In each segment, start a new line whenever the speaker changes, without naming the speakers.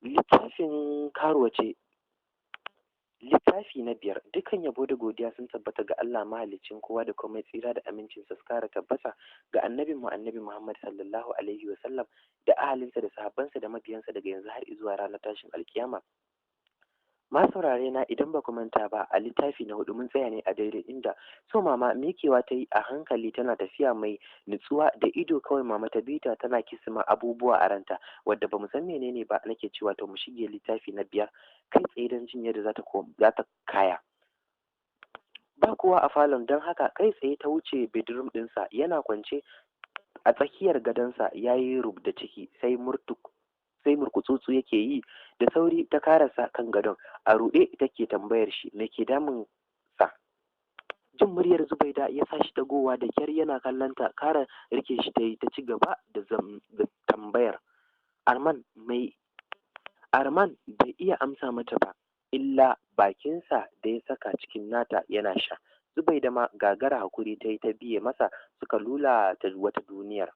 Littafin Karuwa Ce, littafi na 5. Dukkan yabo da godiya sun tabbata ga Allah, mahaliccin kowa da komai. Tsira da amincin sa su kara tabbata ga annabin mu, Annabi Muhammad sallallahu alaihi wa sallam, da ahalinsa da sahabbansa da mabiyansa daga yanzu har zuwa ranar tashin alkiyama. Ma saurare na, idan ba ku manta ba, a littafi na 4 mun tsaya ne a daidai inda so mama mikewa ta yi a hankali, tana tafiya mai nutsuwa da ido kawai. Mama ta bita tana kisima abubuwa a ranta wadda bamu san menene ba. Nake cewa to mu shige littafi na 5 kai tsaye don jin yadda za ta kaya. Ba kowa a falon, don haka kai tsaye ta wuce bedroom ɗinsa. Yana kwance a tsakiyar gadonsa, ya yi rubda ciki, sai murkutsutsu yake yi. Da sauri ta karasa kan gadon, a ruɗe take tambayar shi me ke damun sa. Jin muryar Zubaida ya sa shi dagowa da kyar yana kallon ta. Kara rike shi ta yi, ta ci gaba da tambayar Arman mai. Arman bai iya amsa mata ba, illa bakinsa da ya saka cikin nata yana sha. Zubaida ma gagara hakuri ta yi, ta biye masa, suka lula ta wata duniyar.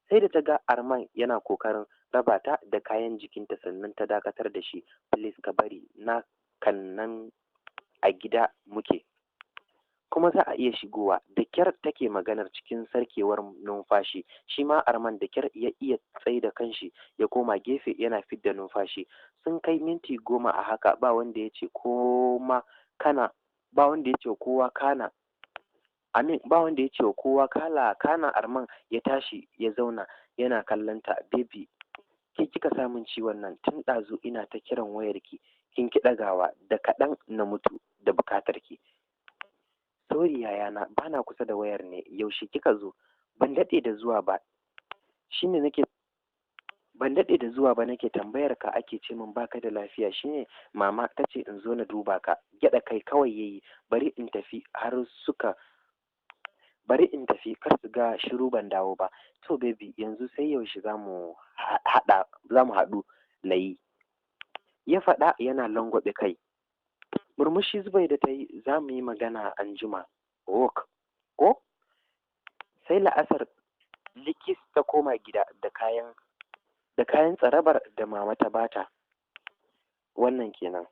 Sai da ta ga Arman yana kokarin raba ta da kayan jikinta sannan ta dakatar da shi. "Please ka bari na kan nan, a gida muke kuma za a iya shigowa." Da kyar take maganar cikin sarkewar numfashi. Shi ma Arman da kyar ya iya tsaida kanshi, ya koma gefe yana fidda numfashi. Sun kai minti 10 a haka, ba wanda ya ce koma kana, ba wanda ya ce kowa kana amin, ba wanda ya ce wa kowa kala. Kana Arman ya tashi ya zauna yana kallon ta. "Baby, ke kika samun ciwon nan. Tun ɗazu ina ta kiran wayarki kin ki ɗagawa, da kaɗan na mutu da bukatar ki." "Sorry yayana, bana kusa da wayar ne. Yaushe kika zo?" "Ban daɗe da zuwa ba, shine nake ban daɗe da zuwa ba nake tambayar ka ake ce min baka da lafiya, shine mama ta ce in zo na duba ka." Gyaɗa kai kawai yayi. Bari in tafi har suka bari in tafi kar su ga shiru ban dawo ba. "To baby, yanzu sai yaushe zamu haɗa, zamu haɗu na yi?" ya faɗa yana langwaɓe kai. Murmushi Zubaida ta yi. "Za mu yi magana anjima ok?" Ko sai la'asar likis ta koma gida da kayan tsarabar da mama ta bata. Wannan kenan.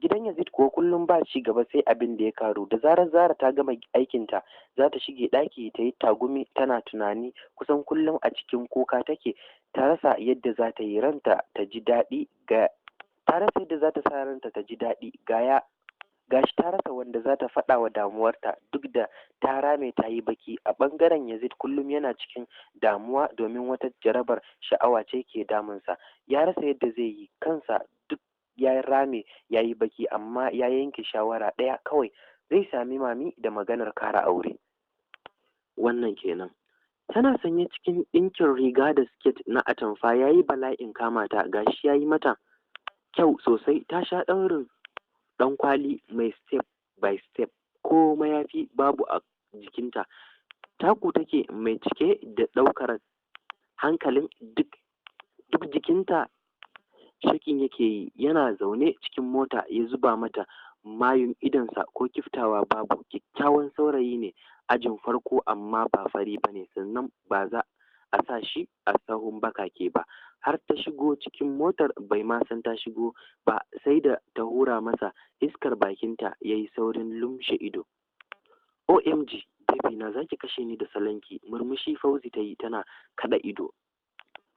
Gidan Yazid kuwa kullum ba ci gaba sai abin da ya karu. Da zarar Zara ta gama aikinta, za ta shige ɗaki ta yi tagumi tana tunani. Kusan kullum a cikin kuka take. Ta rasa yadda za ta yi ranta ta ji daɗi ga ta rasa yadda za ta sa ranta ta ji daɗi. Gaya gashi ta rasa wanda za ta faɗa wa damuwarta, duk da ta rame ta yi baki. A ɓangaren Yazid, kullum yana cikin damuwa domin wata jarabar sha'awa ce ke damunsa. Ya rasa yadda zai yi kansa, duk ya rame ya yi baki, amma ya yanke shawara ɗaya kawai: zai sami mami da maganar kara aure. Wannan kenan. Tana sanye cikin ɗinkin riga da siket na atamfa, ya yi bala'in kamata, gashi ya yi mata kyau sosai. Ta sha ɗaurin ɗankwali mai step by step, ko mayafi babu a jikinta. Taku take mai cike da ɗaukar hankalin duk duk jikinta shaking yake yi. Yana zaune cikin mota ya zuba mata mayun idonsa, ko kiftawa babu. Kyakkyawan saurayi ne ajin farko, amma ba fari bane, sannan ba za a sa shi a sahun bakake ba. Har ta shigo cikin motar bai ma san ta shigo ba, sai da ta hura masa iskar bakinta ya yi saurin lumshe ido. "OMG baby na, zaki kashe ni da salonki." Murmushi Fauzi ta yi tana kada ido.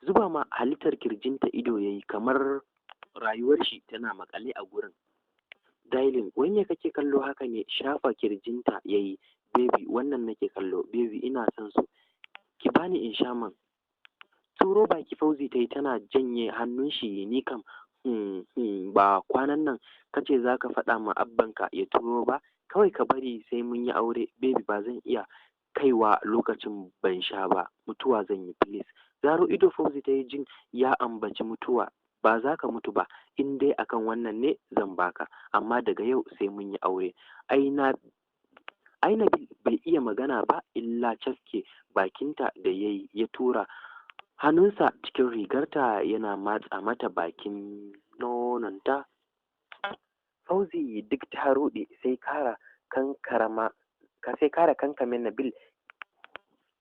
Zuba ma halittar kirjinta ido yayi, kamar rayuwar shi tana makale a gurin. "Darling, wai me kake kallo haka ne?" Shafa kirjinta yayi. "Baby, wannan nake kallo. Baby, ina son su, ki bani in sha man." Turo baki Fauzi ta yi tana janye hannun shi. "Ni kam ba kwanan nan kace zaka faɗa ma abbanka ya turo ba? Kawai ka bari sai mun yi aure." "Baby, ba zan iya kaiwa lokacin ban sha ba, mutuwa zan yi, please." Zaro ido Fauzi ta yi jin ya ambaci mutuwa. "Ba za ka mutu ba, in dai akan wannan ne zan baka, amma daga yau sai mun yi aure." Ai na ai Nabil bai iya magana ba illa cafke bakinta da yayi. Ya tura hannunsa cikin rigarta yana matsa mata bakin nononta. Fauzi duk ta ruɗe, sai kara kankarama sai kara kankame Nabil.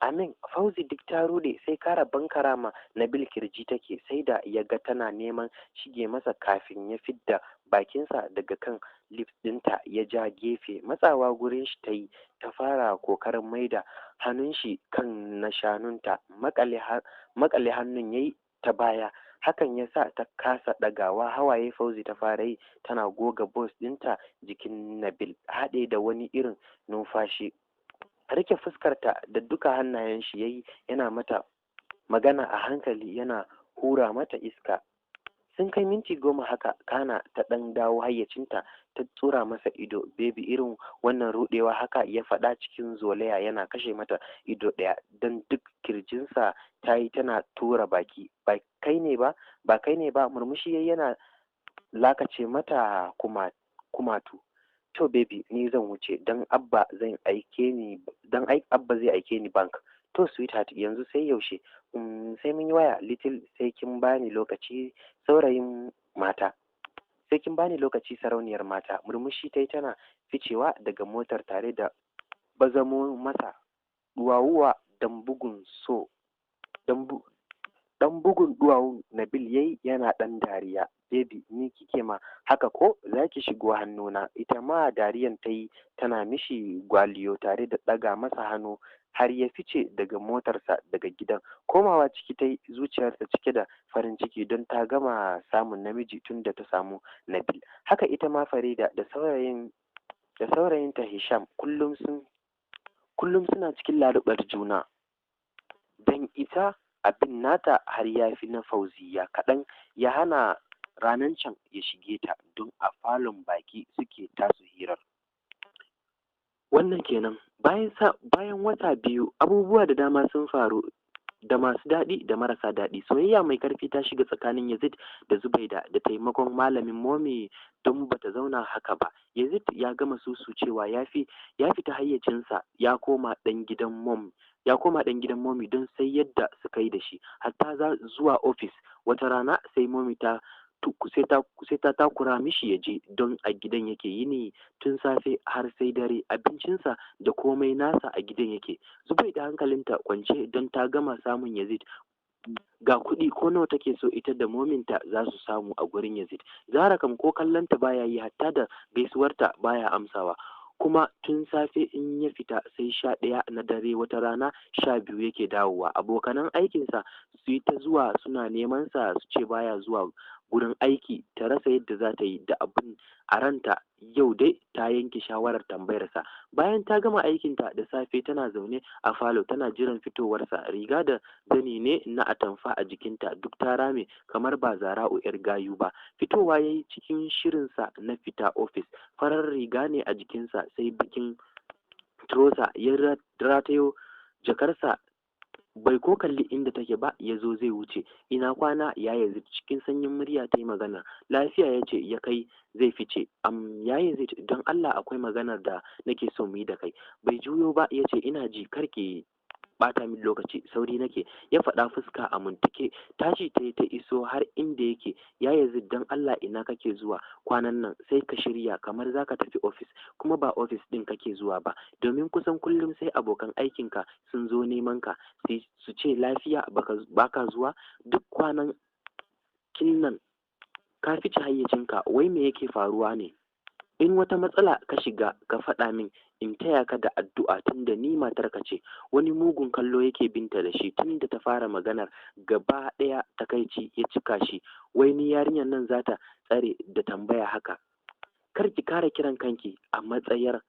Amin. Fauzi duk ta rude, sai kara bankara ma Nabil kirji take, sai da ya ga tana neman shige masa kafin ya fidda bakinsa daga kan lips ɗinta ya ja gefe. Matsawa gurin shi ta yi, ta fara kokarin maida hannun shi kan na shanunta. Makale hannun yayi ta baya, hakan ya sa ta kasa ɗagawa. Hawaye Fauzi ta fara yi tana goga bust ɗinta jikin Nabil, haɗe da wani irin numfashi. Rike fuskarta da duka hannayen shi yayi, yana mata magana a hankali, yana hura mata iska. Sun kai minti 10 haka, kana ta ɗan dawo hayyacinta, ta tsura masa ido. "Baby, irin wannan ruɗewa haka?" ya faɗa cikin zolaya, yana kashe mata ido ɗaya don duk kirjinsa ta yi tana tura baki. "Ba kai ne ba, ba kai ne ba." Murmushi yayi yana lakace mata kuma kumatu. "To baby, ni zan wuce don Abba zan aike ni, don Abba zai aike ni bank." "To sweetheart, yanzu sai yaushe?" Sai mun yi waya little, sai kin bani lokaci, saurayin mata, sai kin bani lokaci, sarauniyar mata." Murmushi ta yi tana ficewa daga motar tare da bazamo masa duwawuwa dan bugun so dan bugun duwawun Nabil yayi yana dan dariya. "Baby, ni kike ma haka ko zaki shigo hannuna?" Ita ma dariyan ta yi tana mishi gwaliyo tare da ɗaga masa hannu har ya fice daga motarsa daga gidan. Komawa ciki ta yi, zuciyarta cike da farin ciki, don ta gama samun namiji tun da ta samu Nabil. Haka ita ma Farida da saurayinta Hisham, kullum suna cikin lalubar juna, don ita abin nata har ya fi na Fauziya kaɗan. Ya hana ranan can ya shige ta, don a falon baki suke tasu hirar. Wannan kenan. Bayan wata 2, abubuwa da dama sun faru, da masu daɗi da marasa daɗi. Soyayya mai karfi ta shiga tsakanin Yazid da Zubaida, da taimakon malamin Momi, don bata zauna haka ba. Yazid ya gama susu cewa ya fita hayyacinsa, ya koma ɗan gidan Momi, don sai yadda suka yi da shi, hatta zuwa ofis wata rana sai Momi ta takura mishi ya je, don a gidan yake yini tun safe har sai dare, abincinsa da komai nasa a gidan yake. Zubai da hankalinta kwance, don ta gama samun Yazid. Ga kuɗi, ko nawa take so ita da mominta za su samu a gurin Yazid. Zara kam ko kallonta baya yi, hatta da gaisuwarta baya amsawa. Kuma tun safe in ya fita sai 11 na dare, wata rana 12 yake dawowa. Abokanan aikinsa su yi ta zuwa suna neman sa, su ce baya zuwa gurin aiki. Ta rasa yadda za ta yi da abin a ranta. Yau dai ta yanke shawarar tambayarsa. Bayan ta gama aikinta da safe, tana zaune a falo tana jiran fitowarsa. Riga da zani ne na atamfa a jikinta, duk ta rame kamar ba Zara'u yar gayu ba. Fitowa ya yi cikin shirinsa na fita ofis. Farar riga ne a jikinsa sai bakin trouser, ya ratayo jakarsa, bai ko kalli inda take ba, ya zo zai wuce. "Ina kwana, ya Yazid?" Cikin sanyin murya ta yi magana. "Lafiya," ya ce, ya kai zai fice. "Ya Yazid, don Allah akwai maganar da nake so mu yi da kai." Bai juyo ba ya ce, "Ina ji, karki bata min lokaci, sauri nake," ya faɗa fuska a muntuke. Tashi ta yi ta iso har inda yake. "Ya Yazid, don Allah ina kake zuwa kwanan nan, sai ka shirya kamar zaka tafi ofis, kuma ba ofis ɗin kake zuwa ba? Domin kusan kullum sai abokan aikinka sun zo neman ka, su ce lafiya baka zuwa. Duk kwanan kin nan ka fice hayyacinka, wai me yake faruwa ne? In wata matsala ka shiga, ka faɗa min in taya ka da addu'a, tunda ni matarka ce." Wani mugun kallo yake binta da shi tunda ta fara maganar. Gaba ɗaya takaici ya cika shi. Wai ni yarinyar nan za ta tsare da tambaya haka? "Kar ki kara kiran kanki a matsayar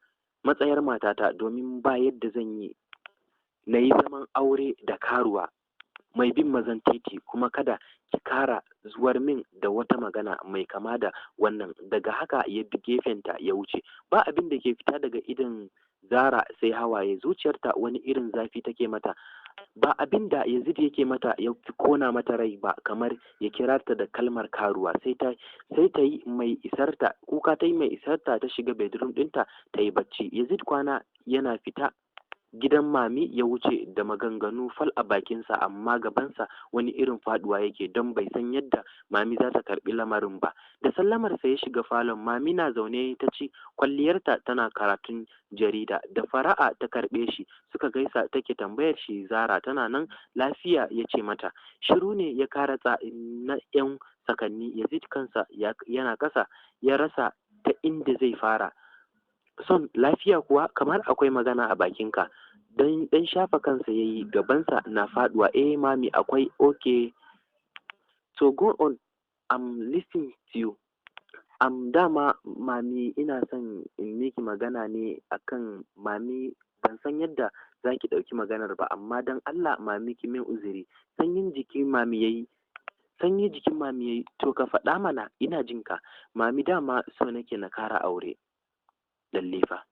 matata, domin ba yadda zan yi na yi zaman aure da karuwa mai bin mazan titi. Kuma kada ki kara zuwar min da wata magana mai kama da wannan." Daga haka ya bi gefenta ya wuce. Ba abin da ke fita daga idon Zara sai hawaye. Zuciyarta wani irin zafi take mata. Ba abin da Yazid yake mata ya fi kona mata rai ba kamar ya kira ta da kalmar karuwa. Sai ta yi mai isarta kuka, ta yi mai isarta, ta shiga bedroom ɗinta ta yi bacci. Yazid kwana yana fita. Gidan Mami ya wuce da maganganu fal a bakinsa, amma gabansa wani irin faduwa yake don bai san yadda Mami za ta karbi lamarin ba. Da sallamarsa ya shiga falon. Mami na zaune ta ci kwalliyarta tana karatun jarida. Da fara'a ta karbe shi, suka gaisa. Take tambayar shi Zara tana nan lafiya. Ya ce mata shiru ne ya karatsa na yan sakanni. Yazid kansa yana kasa, ya rasa ta inda zai fara. "Son, lafiya kuwa? Kamar akwai magana a bakinka." Dan shafa kansa yayi, gabansa na faduwa. "Eh Mami, akwai." "Okay, so go on, I'm listening to you." Dama Mami, ina son in miki magana ne akan, Mami, ban san yadda zaki ɗauki maganar ba, amma dan Allah Mami, ki min uzuri. Sanyin jikin Mami yayi, sanyi jikin Mami yayi. "To ka faɗa mana, ina jinka." "Mami, dama so nake na kara aure." Lalle fa,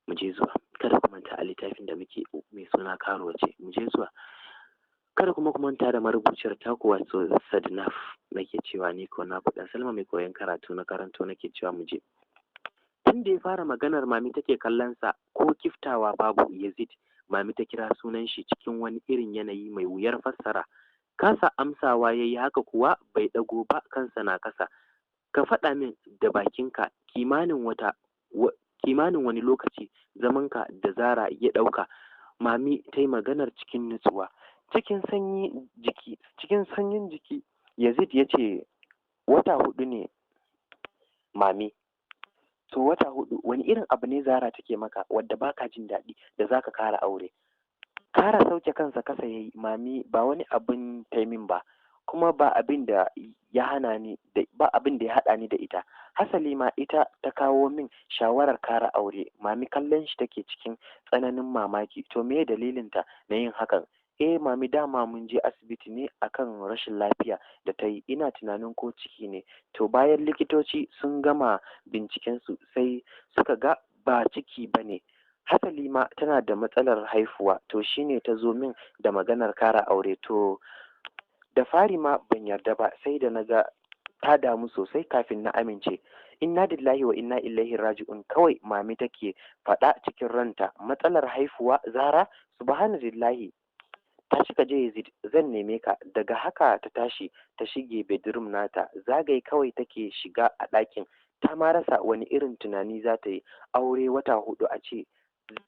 mu je zuwa. Kada ku manta a littafin da muke mai suna Karuwa Ce. Mu je zuwa. Kada kuma ku manta da marubuciyar taku, wato Sadnaf nake cewa, ni ko na kuɗin Salma mai koyon karatu na karanto, nake cewa mu je. Tun da ya fara maganar Mami take kallon sa, ko kiftawa babu. "Yazid," Mami ta kira sunan shi cikin wani irin yanayi mai wuyar fassara. Kasa amsawa yayi, haka kuwa bai ɗago ba, kansa na kasa. "Ka faɗa min da bakinka, kimanin wani lokaci zamanka da Zara ya ɗauka?" Mami ta yi maganar cikin nutsuwa, cikin sanyi jiki, cikin sanyin jiki. Yazid ya ce, "Wata 4 ne, Mami." "To, wata 4, wani irin abu ne Zara take maka wadda baka jin daɗi da zaka kara aure?" Kara sauke kansa kasa yayi. "Mami, ba wani abin taimin ba, kuma ba abin da ya haɗa ni da ita. Hasali ma ita ta kawo min shawarar kara aure." Mami kallon shi take cikin tsananin mamaki. "To me dalilin ta na yin hakan?" "Eh Mami, dama mun je asibiti ne akan rashin lafiya da ta yi, ina tunanin ko ciki ne. To bayan likitoci sun gama binciken su, sai suka ga ba ciki ba ne, hasali ma tana da matsalar haifuwa. To shine ta zo min da maganar kara aure. To da fari ma ban yarda ba, sai da na ga ta damu sosai kafin na amince." "Inna lillahi wa inna ilaihi raji'un," kawai Mami take faɗa cikin ranta. "Matsalar haifuwa Zara? Subhanallahi. Tashi ka je Yazid, zan neme ka." Daga haka ta tashi ta shige bedroom nata. Zagaye kawai take shiga a ɗakin, ta ma rasa wani irin tunani za ta yi. Aure wata 4 a ce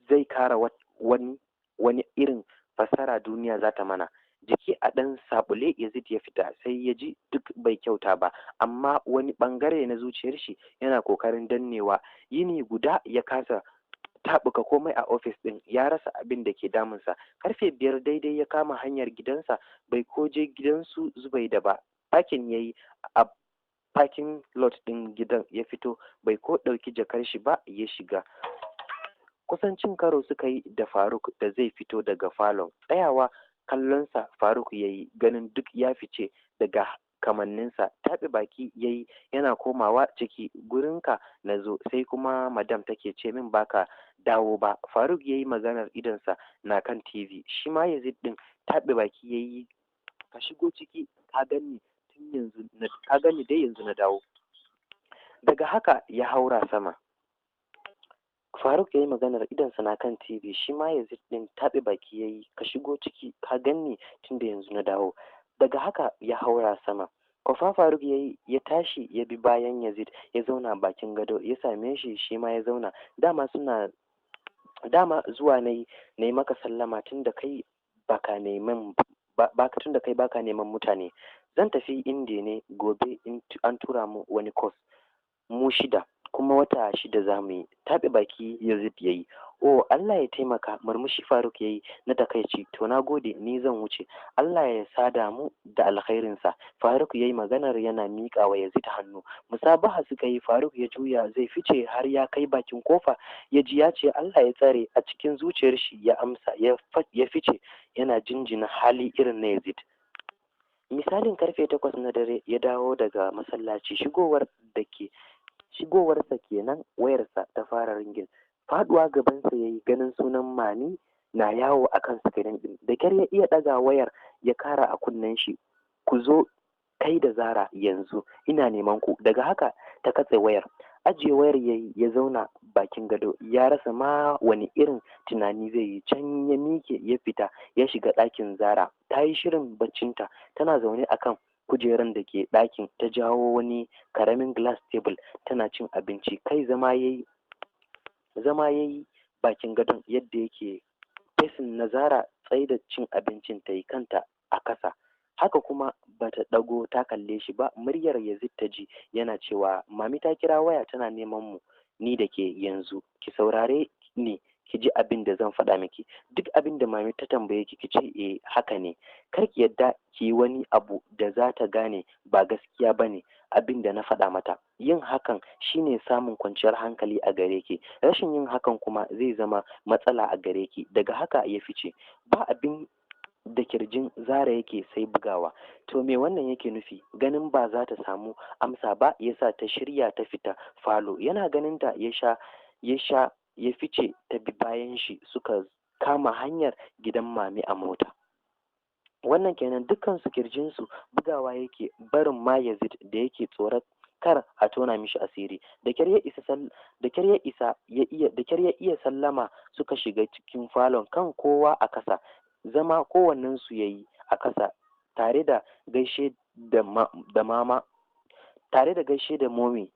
zai kara wani, wani irin fassara duniya za ta mana? Jiki a ɗan sabule Yazid ya fita, sai ya ji duk bai kyauta ba, amma wani ɓangare na zuciyar shi yana kokarin dannewa. Yini guda ya kasa taɓuka komai a ofis ɗin, ya rasa abin da ke damunsa. Karfe 5 daidai ya kama hanyar gidansa, bai ko je gidansu Zubaida ba. Parking yayi a parking lot ɗin gidan ya fito, bai ko ɗauki jakar shi ba ya shiga. Kusan cin karo suka yi da Faruk da zai fito daga falon. Tsayawa kallonsa Faruk ya yi, ganin duk ya fice daga kamanninsa. Taɓe baki ya yi yana komawa ciki. "Gurinka na zo, sai kuma madam take ce min baka dawo ba." Faruk ya yi maganar idonsa na kan TV. Shi ma Yazid ɗin taɓe baki ya yi. "Ka shigo ciki, ka ganni tun yanzu, ka ganni dai yanzu na dawo." Daga haka ya haura sama. Faruk ya yi maganar idonsa na kan TV. Shi ma Yazid ɗin taɓe baki ya yi. "Ka shigo ciki, ka ganni tun da yanzu na dawo." Daga haka ya haura sama. Kwafa Faruk ya yi, ya tashi ya bi bayan Yazid, ya zauna bakin gado ya same shi, shi ma ya zauna. Dama zuwa na yi na yi maka sallama tun da kai baka neman mutane. Zan tafi Indiya ne gobe, an tura mu wani course mu shida, kuma wata 6 za mu yi. Taɓe baki Yazid ya yi. "Oh, Allah ya taimaka." Murmushi Faruk ya yi na takaici. "To, na gode, ni zan wuce. Allah ya sada mu da alkhairinsa." Faruk ya yi maganar yana miƙa wa Yazid hannu. Musabaha suka yi. Faruk ya juya zai fice, har ya kai bakin kofa ya ji ya ce, "Allah ya tsare." A cikin zuciyar shi ya amsa, ya fice yana jinjina hali irin na Yazid. Misalin karfe 8 na dare ya dawo daga masallaci. Shigowarsa kenan wayarsa ta fara ringing. Faduwa gabansa ya yi ganin sunan Mami na yawo akan screen din. Da kyar ya iya ɗaga wayar ya kara a kunnen shi. "Ku zo kai da Zara yanzu, ina neman ku." Daga haka ta katse wayar. Ajiye wayar yayi ya zauna bakin gado, ya rasa ma wani irin tunani zai yi. Can ya mike ya fita ya shiga ɗakin Zara. Ta yi shirin baccinta, tana zaune akan kujeran da ke ɗakin, ta jawo wani karamin glass table tana cin abinci. Kai zama yayi bakin gadon yadda yake facing na Zara. Tsaye da cin abincin ta yi, kanta a kasa haka kuma bata ɗago ta kalle shi ba. Muryar Yazid ta ji yana cewa, "Mami ta kira waya, tana neman mu ni da ke yanzu. Ki saurare ni ki ji abin da zan faɗa miki. Duk abin da mami ta tambaye ki, ki ce eh, haka ne. Kar ki yadda ki yi wani abu da za ta gane ba gaskiya ba ne abin da na faɗa mata. Yin hakan shine samun kwanciyar hankali a gare ki, rashin yin hakan kuma zai zama matsala a gare ki." Daga haka ya fice. Ba abin da kirjin Zara yake sai bugawa. To me wannan yake nufi? Ganin ba za ta samu amsa ba yasa ta shirya ta fita falo. Yana ganin ta ya sha ya fice, ta bi bayan shi suka kama hanyar gidan mami a mota. Wannan kenan. Dukkan su kirjinsu bugawa yake, barin ma Yazid da yake tsoron kar a tona mishi asiri. Da kyar ya iya sallama suka shiga cikin falon, kan kowa a kasa. Zama kowannen su yayi a kasa tare da gaishe da mama, tare da gaishe da momi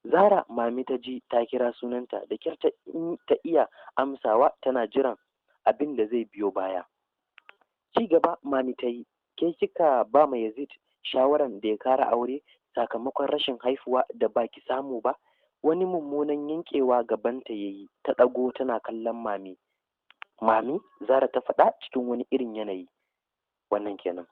Zara. Mami ta ji ta kira sunanta. Da kyar ta iya amsawa, tana jiran abin da zai biyo baya. Ci gaba mami ta yi, "Ke kika ba ma Yazid shawaran da ya kara aure sakamakon rashin haifuwa da baki samu ba?" Wani mummunan yankewa gabanta yayi, ta ɗago tana kallon mami. "Mami?" Zara ta faɗa cikin wani irin yanayi. Wannan kenan.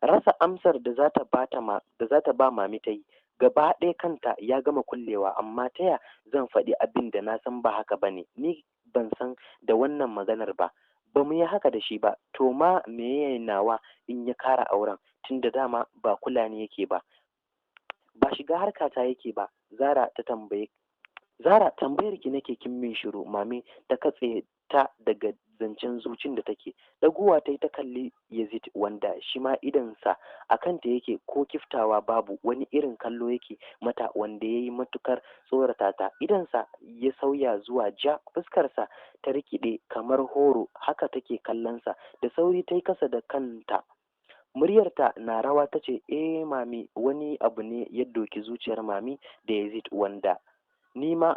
Rasa amsar da zata ba mami ta yi. Gaba ɗaya kanta ya gama kullewa. "Amma taya zan faɗi abin da na san ba haka bane? Ni ban san da wannan maganar ba, ba mu yi haka da shi ba. To ma meye nawa in ya kara auren, tunda dama ba kula ni yake ba, ba shiga harkata yake ba?" Zara ta tambaye. "Zara, tambayar ki nake, kin min shiru." Mami ta katse ta daga zancen zucin da take. Daguwa ta yi ta kalli Yazid, wanda shi ma idonsa a kanta yake ko kiftawa babu. Wani irin kallo yake mata wanda ya yi matukar tsorata ta. Idonsa ya sauya zuwa ja, fuskarsa ta rikide kamar horo, haka take kallonsa. Da sauri ta yi kasa da kanta, muryarta na rawa ta ce, "Eh mami, wani abu ne ya doki zuciyar mami da Yazid wanda ni ma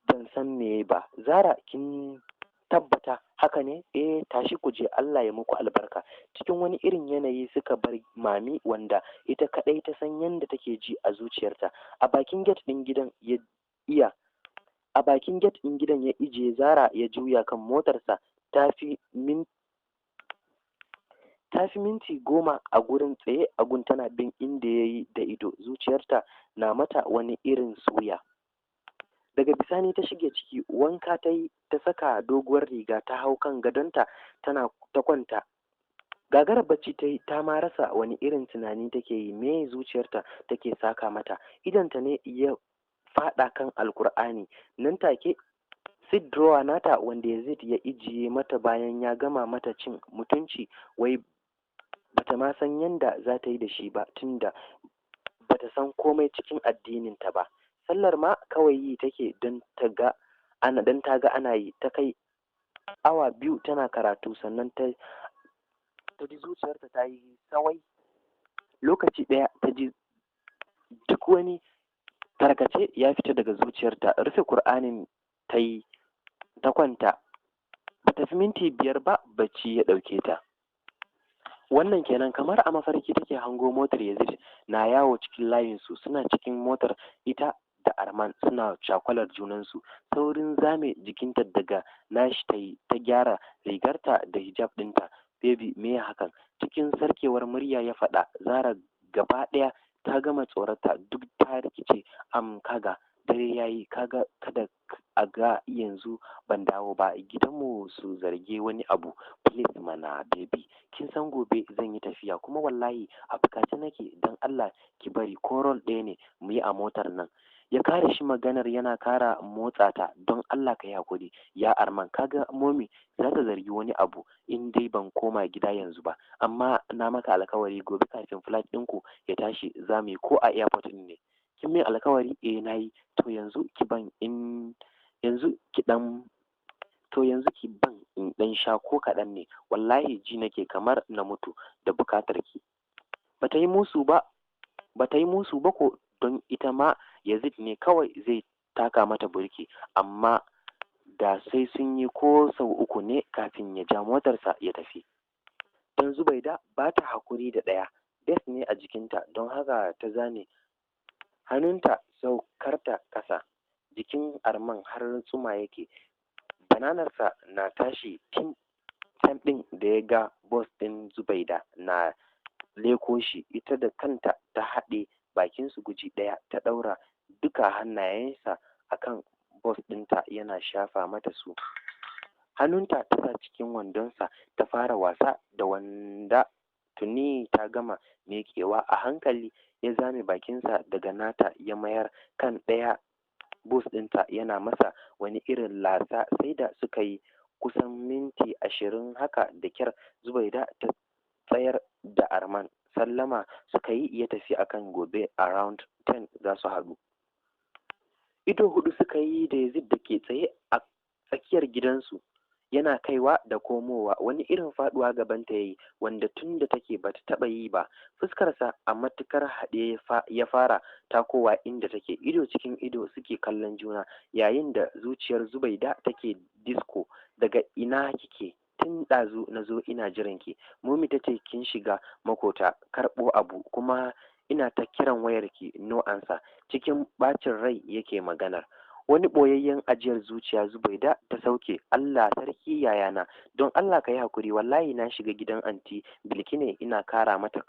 ban san me ba." "Zara, kin tabbata haka ne?" "Eh, tashi ku je, Allah ya muku albarka." Cikin wani irin yanayi suka bar mami, wanda ita kadai ta san yadda take ji a zuciyarta. A bakin gate din gidan ya ije Zara, ya juya kan motarsa. Ta fi minti 10 a gurin tsaye a gun, tana bin inda ya yi da ido, zuciyarta na mata wani irin suya. Daga bisani ta shige ciki, wanka ta yi, ta saka doguwar riga, ta hau kan gadonta tana ta kwanta. Gagarar bacci ta yi, ta ma rasa wani irin tunani take yi, me zuciyarta take saka mata. Idonta ne ya faɗa kan Alkur'ani nan take. Seat drawer nata wanda Yazid ya ijiye mata bayan ya gama mata cin mutunci, wai bata ma san yanda za ta yi da shi ba, tunda bata san komai cikin addininta ba, sallar ma kawai yi take don ta ga ana yi. Ta kai awa 2 tana karatu, sannan ta ji zuciyarta ta yi sawai. Lokaci ɗaya ta ji duk wani tarkace ya fita daga zuciyarta. Rufe Kur'anin ta yi ta kwanta. Ba ta fi minti 5 ba bacci ya ɗauke ta. Wannan kenan. Kamar a mafarki take hango motar Yazid na yawo cikin layinsu, suna cikin motar ita da Arman suna cakwalar junansu. Saurin zame jikinta daga nashi ta yi, ta gyara rigarta da hijab ɗinta. "Baby, me hakan?" cikin sarkewar murya ya faɗa. Zara gaba ɗaya ta gama tsorata, duk ta rikice. "Am, kaga dare yayi, kaga kada a ga yanzu ban dawo ba gidanmu su zarge wani abu. Please mana baby, kin san gobe zan yi tafiya, kuma wallahi a bukace nake. Don Allah ki bari ko roll ɗaya ne mu yi a motar nan." Ya kare shi maganar yana kara motsa ta. "Don Allah ka yi hakuri ya Arman, kaga momi za ta zargi wani abu in dai ban koma gida yanzu ba, amma na maka alkawari gobe kafin flight ɗinku ya tashi za mu yi, ko a airport ɗin ne." Kin min alkawari? Eh, nayi. To yanzu ki ban in yanzu ki dan to yanzu ki ban in dan sha ko kaɗan ne, wallahi ji nake kamar na mutu da bukatar ki. Bata yi musu ba, bata yi musu ba ko don ita ma Yazid ne kawai zai taka mata burki, amma da sai sun yi ko sau uku ne kafin ya ja motarsa ya tafi. Don Zubaida ba ta hakuri da ɗaya bes ne a jikinta, don haka ta zame hannunta saukarta ƙasa. Jikin Arman har tsuma yake, bananarsa na tashi tun can ɗin da ya ga bos ɗin Zubaida na leko shi. Ita da kanta ta haɗe bakinsu guji ɗaya, ta ɗaura duka hannayensa akan bos ɗinta yana shafa mata su. Hannunta ta sa cikin wandonsa ta fara wasa da wanda tuni ta gama miƙewa. A hankali ya zame bakinsa daga nata ya mayar kan ɗaya bos ɗinta yana masa wani irin lasa, sai da suka yi kusan minti 20 haka da kyar Zubaida ta tsayar da Arman. Sallama suka yi ya tafi akan gobe around 10 za su haɗu. Ido hudu suka yi da Yazid da ke tsaye a tsakiyar gidansu yana kaiwa da komowa. Wani irin faduwa gabanta yayi wanda tun da take bata taba yi ba. Fuskarsa a matukar haɗe ya fara takowa inda take. Ido cikin ido suke kallon juna yayin da zuciyar Zubaida take disco. Daga ina kike? Tun ɗazu na zo ina jiran ki. Mummy ta ce kin shiga makota karɓo abu, kuma ina ta kiran wayarki, no answer. Cikin ɓacin rai yake maganar. Wani ɓoyayyen ajiyar zuciya Zubaida ta sauke. Allah sarki yayana, don Allah ka yi hakuri, wallahi na shiga gidan Anti Bilki ne ina kara mata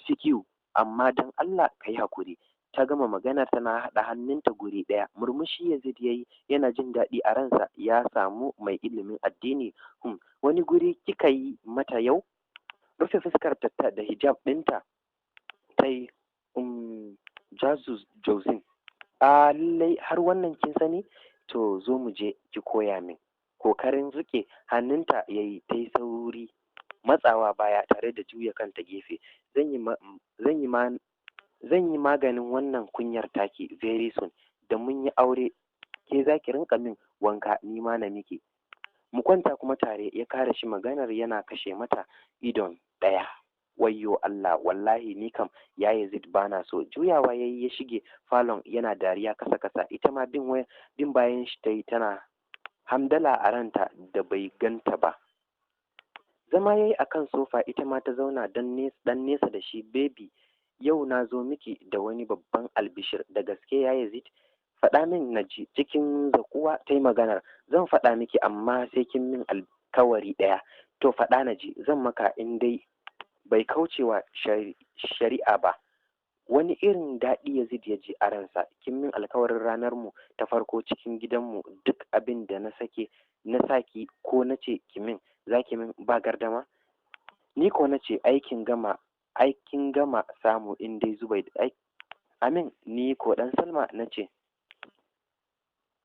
fikiyu, amma don Allah ka yi hakuri. Ta gama magana tana haɗa hannunta guri ɗaya. Murmushi Yazid yayi yana jin daɗi a ransa ya samu mai ilimin addini. Wani guri kika yi mata yau? Rufe fuskar ta da hijab ɗinta ta yi. Jazus Jozin, a lallai har wannan kin sani? To zo mu je ki koya min. Kokarin rike hannunta yayi, ta yi sauri matsawa baya tare da juya kanta gefe. Zan yi maganin wannan kunyar taki very soon. Da mun yi aure ke za ki rinka min wanka, ni ma na miki, mu kwanta kuma tare. Ya kare shi maganar yana kashe mata idon ɗaya. Wayyo Allah, wallahi ni kam ya Yazid bana so. Juyawa yayi ya shige falon yana dariya kasa kasa. Ita ma bin bayan shi tayi tana hamdala a ranta da bai ganta ba. Zama yayi akan sofa, ita ma ta zauna dan nesa da shi. Baby, yau na zo miki da wani babban albishir. Da gaske ya Yazid? Faɗa min na ji. Cikin zakuwa ta yi maganar. Zan faɗa miki, amma sai kin min alkawari ɗaya. To faɗa na ji. Zan maka in dai bai kaucewa shari'a ba. Wani irin daɗi Yazid ya ji a ransa. Kin min alkawarin ranar mu ta farko cikin gidanmu, duk abin da na sake na saki ko na ce ki min, za ki min ba gardama? Ni ko na ce aikin gama samu in dai Zubai amin. Ni ko dan Salma na ce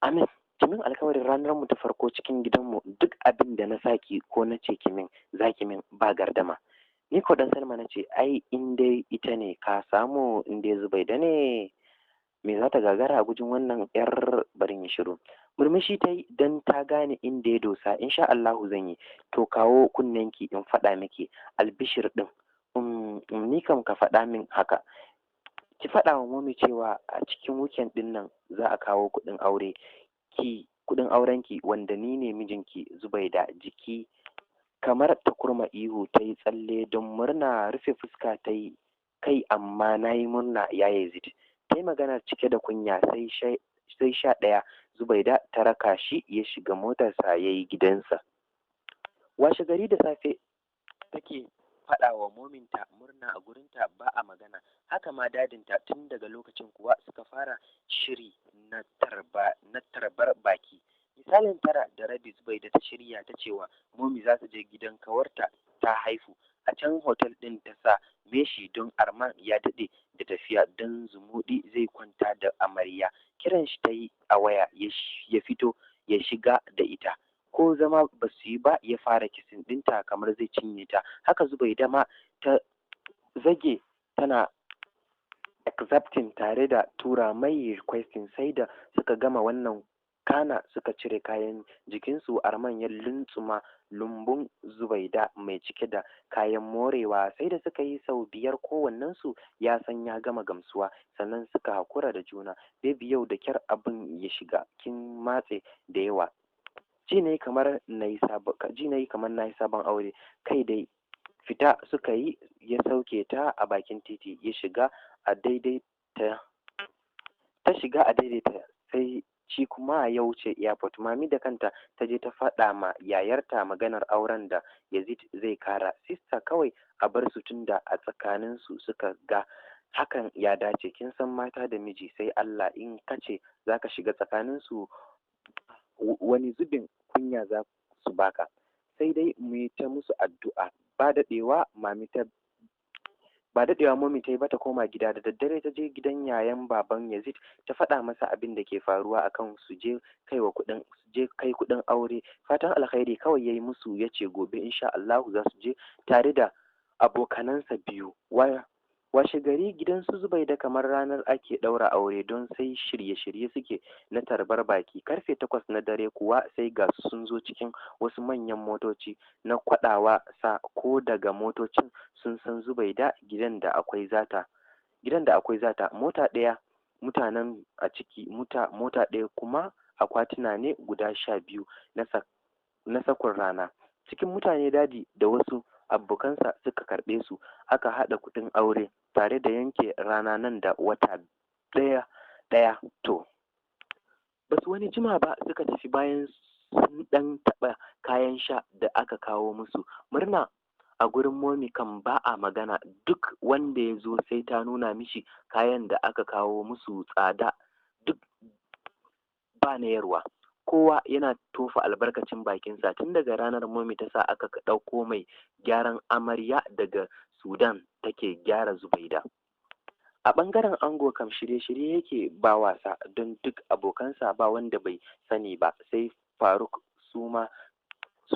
amin. Ki min alkawarin ranar mu ta farko cikin gidanmu, duk abin da na saki ko na ce ki min, za ki min ba gardama? Ni ko dan Salma na ce ai in dai ita ne ka samu, in dai Zubaida ne, me za ta gagara a gujin wannan yar barin? Yi shiru. Murmushi ta yi don ta gane inda ya dosa. Insha Allahu zan yi. To kawo kunnenki in faɗa miki albishir ɗin. Ni kam ka faɗa min haka. Ki faɗa wa Mummy cewa a cikin weekend ɗin nan za a kawo kuɗin aure ki, kuɗin aurenki wanda ni ne mijinki. Zubaida jiki kamar ta kurma ihu, ta yi tsalle don murna, rufe fuska ta yi. Kai, amma na yi murna ya Yazid. Ta yi magana cike da kunya. Sai 11 Zubaida ta raka shi ya shiga motarsa ya yi gidansa. Washe gari da safe take faɗa wa mominta, murna a gurinta ba a magana, haka ma dadinta. Tun daga lokacin kuwa suka fara shiri na tarbar baki. Misalin 9:30 Zubaida ta shirya ta cewa Momi za su je gidan kawarta ta haifu. A can hotel ɗin ta sa meshi don Arman ya daɗe da tafiya, don zumuɗi zai kwanta da amarya. Kiran shi ta yi a waya ya fito ya shiga da ita. Ko zama ba su yi ba ya fara kissing ɗinta kamar zai cinye ta. Haka Zubaida ma ta zage tana Accepting tare da tura mai requesting. Sai da suka gama wannan kana suka cire kayan jikinsu. Arman ya luntsuma lumbun Zubaida mai cike da kayan morewa. Sai da suka yi sau 5, kowannensu ya san ya gama gamsuwa, sannan suka hakura da juna. "Baby, yau da kyar abin ya shiga, kin matse da yawa. Ji nayi kamar nayi sabon aure." Kai dai fita suka yi, ya sauke ta a bakin titi, ya shiga a daidaita, ta shiga a daidaita, sai shi kuma ya wuce airport. Mami da kanta ta je ta faɗa ma yayarta maganar auren da Yazid zai kara. "Sister, kawai a bar su, tunda a tsakaninsu suka ga hakan ya dace. Kin san mata da miji sai Allah, in kace zaka shiga tsakaninsu, wani zubin kunya za su baka. Sai dai mu yi ta musu addu'a." Ba daɗewa Momi ta yi ba ta koma gida. Da daddare ta je gidan yayan baban Yazid, ta faɗa masa abin da ke faruwa akan su je kai kuɗin aure. Fatan alkhairi kawai yayi musu, ya ce gobe insha Allahu za su je tare da abokanansa biyu. Washe gari gidan su Zubaida kamar ranar ake ɗaura aure, don sai shirye-shirye suke na tarbar baki. Karfe 8 na dare kuwa sai ga su sun zo cikin wasu manyan motoci na kwaɗawa sa. Ko daga motocin sun san Zubaida gidan da akwai zata. Mota ɗaya mutanen a ciki, mota ɗaya kuma akwatuna ne guda 12 na sakun rana. Cikin mutane Daddy da wasu abokansa suka karɓe su, aka haɗa kuɗin aure tare da yanke rana nan da wata ɗaya ɗaya. To, basu wani jima ba suka tafi, bayan sun ɗan taɓa kayan sha da aka kawo musu. Murna a gurin Momi kan ba a magana. Duk wanda ya zo sai ta nuna mishi kayan da aka kawo musu, tsada duk ba na yarwa. Kowa yana tofa albarkacin bakinsa. Tun daga ranar Momi ta sa aka ɗauko mai gyaran amarya daga Sudan take gyara Zubaida. A ɓangaren ango kam shirye-shirye yake ba wasa, don duk abokansa ba wanda bai sani ba sai Faruk. Su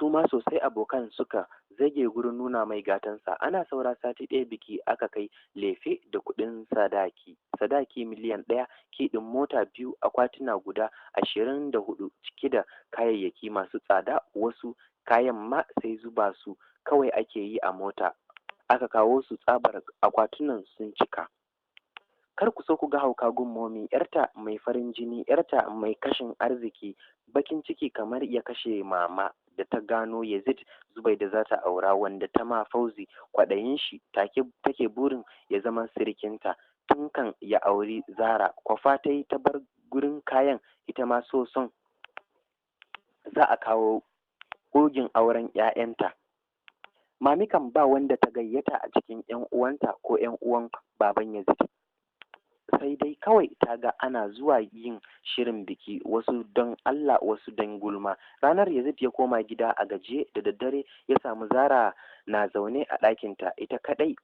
ma sosai abokan suka zage gurin nuna mai gatansa. Ana saura sati ɗaya biki aka kai lefe da kuɗin sadaki. Sadaki miliyan 1, key ɗin mota biyu, akwatuna guda 24 cike da kayayyaki masu tsada, wasu kayan ma sai zuba su kawai ake yi a mota aka kawo su, tsabar akwatunan sun cika. Kar ku so ku ga hauka gun Momi, yarta mai farin jini, yarta mai kashin arziki. Bakin ciki kamar ya kashe mama da ta gano Yazid Zubaida za ta aura, wanda ta ma Fauzi kwaɗayin shi, take burin ya zama sirikinta tun kan ya auri Zara. Kwafa ta yi ta bar gurin kayan, ita ma so son za a kawo ƙugin auren 'ya'yanta. Mami kam ba wanda ta gayyata a cikin 'yan uwanta ko 'yan uwan baban Yazid, sai dai kawai ta ga ana zuwa yin shirin biki, wasu don Allah, wasu don gulma. Ranar Yazid ya koma gida a gajiye. Da daddare ya samu Zara na zaune a ɗakinta ita kaɗai,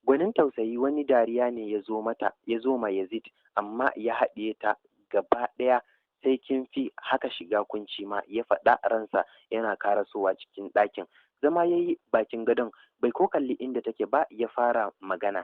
gwanin tausayi. Wani dariya ne ya zo mata, ya zo ma Yazid, amma ya haɗiye ta gaba ɗaya. "Sai kin fi haka shiga kunci ma," ya faɗa ransa yana karasowa cikin ɗakin. Zama ya yi bakin gadon, bai ko kalli inda take ba ya fara magana.